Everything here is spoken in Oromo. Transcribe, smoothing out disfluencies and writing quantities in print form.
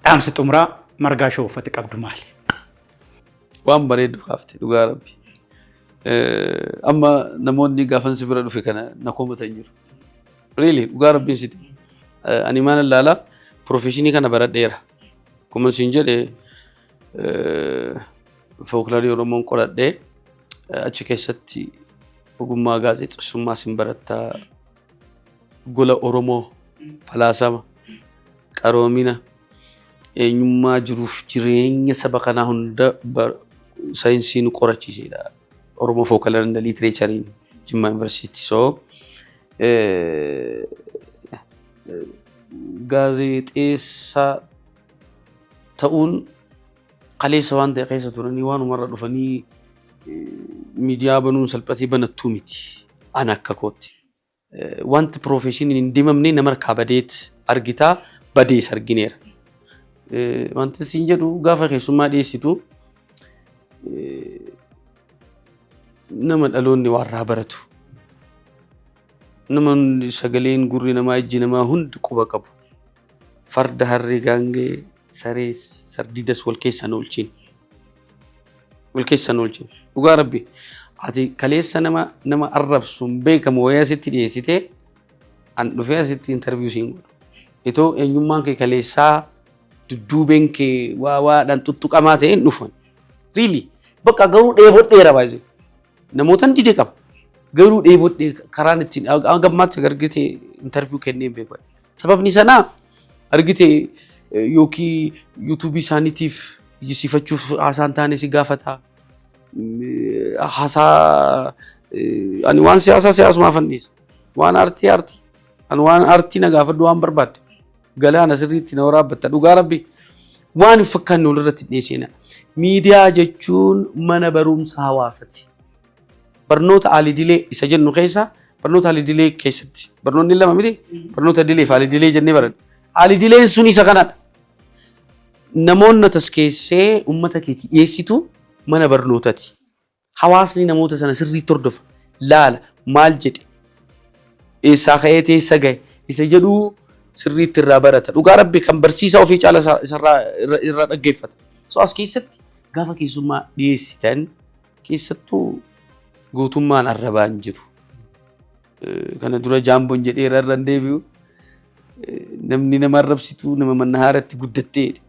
Dhaamsi xumuraa Margaa Show uffati qabdu maali? Waan bareedu kaafte, dhugaa Rabbi. Amma namoonni gaafan si bira dhufe kana na komatan jiru. Really, dhugaa Rabbiin siti. Ani maal ilaalaa, profession kana baradheera. Akkuma siin jedhe, folklore Oromoon qoradhee, achi keessatti ogummaa gaazexeessummaa sin barattaa, gola Oromoo, falaasama, qaroomina, eenyummaa, jiruuf jireenya saba kanaa hunda saayinsii nu qorachiisedha. Oromoo Folklore and Literatureiin Jimmaa Yuunivarsiitii. So gaazexeessaa ta'uun kaleessa waan ta'e keessa turanii waanumarra dhufanii miidiyaa banuun salphatee banattuu miti. Ana akka kootti. Wanti professioniin hin deemamne nama harkaa badeet argitaa, badees argineera. Wanti siin jedhu, gaafa keessummaa dhiyeessitu nama dhaloonni waarraa baratu. Nama sagaleen gurri namaa, ijji namaa hundi quba qabu. Farda, harree, gaangee, sarees, sardiidas wal keessan oolchin. Wal keessan oolchin. Dhugaa Rabbi. Ati kaleessa nama arrabsuun beekamu wayii asitti dhiyeessitee an dhufee asitti interview siin godhu. Itoo eenyummaan kee kaleessaa, dudduubeen kee waa waadhaan tuttuqamaa ta'een dhufan. Really, bakka garuu dheebodheera baay'ee. Namootan dide qaba. Garuu dheebodhee karaan ittiin hanga ammaatti argite interview kennee hin beeku. Sababni sanaa argite yookiin YouTubeii isaaniitiif ijjisiifachuuf haasaan taane si gaafata. Haasaa ani waan siyaasaa siyaasumaaf fanniisa. Waan aartii aartii. Ani waan aartii na gaafadhu, waan barbaadde. Galaana sirriitti na waraabbatta, dhugaa Rabbi. Waan hin fakkaanne walirratti dhiyeessina. Miidiyaa jechuun mana barumsa hawaasati. Barnoota aalidilee isa jennu keessa, barnoota aalidilee keessatti barnoonni lama miti, barnoota dilee fi aalidilee jennee baranna. Aalidileen sun isa kanadha. Namoonni tas keessee uummata keetii dhiyeessitu mana barnootati. Hawaasni namoota sana sirriitti hordofa. Laala, maal jedhe, eessaa ka'ee eessa gahe isa jedhuu sirriitti irraa barata. Dhugaa Rabbi, kan barsiisa ofii caala isarraa irraa dhaggeeffata. So as keessatti gaafa keessummaa dhiyeessitan, keessattuu guutummaan arrabaa hin jiru. Kana dura jaamboon jedhee irra hin deebi'u. Namni nama arrabsitu nama mana haaratti guddattee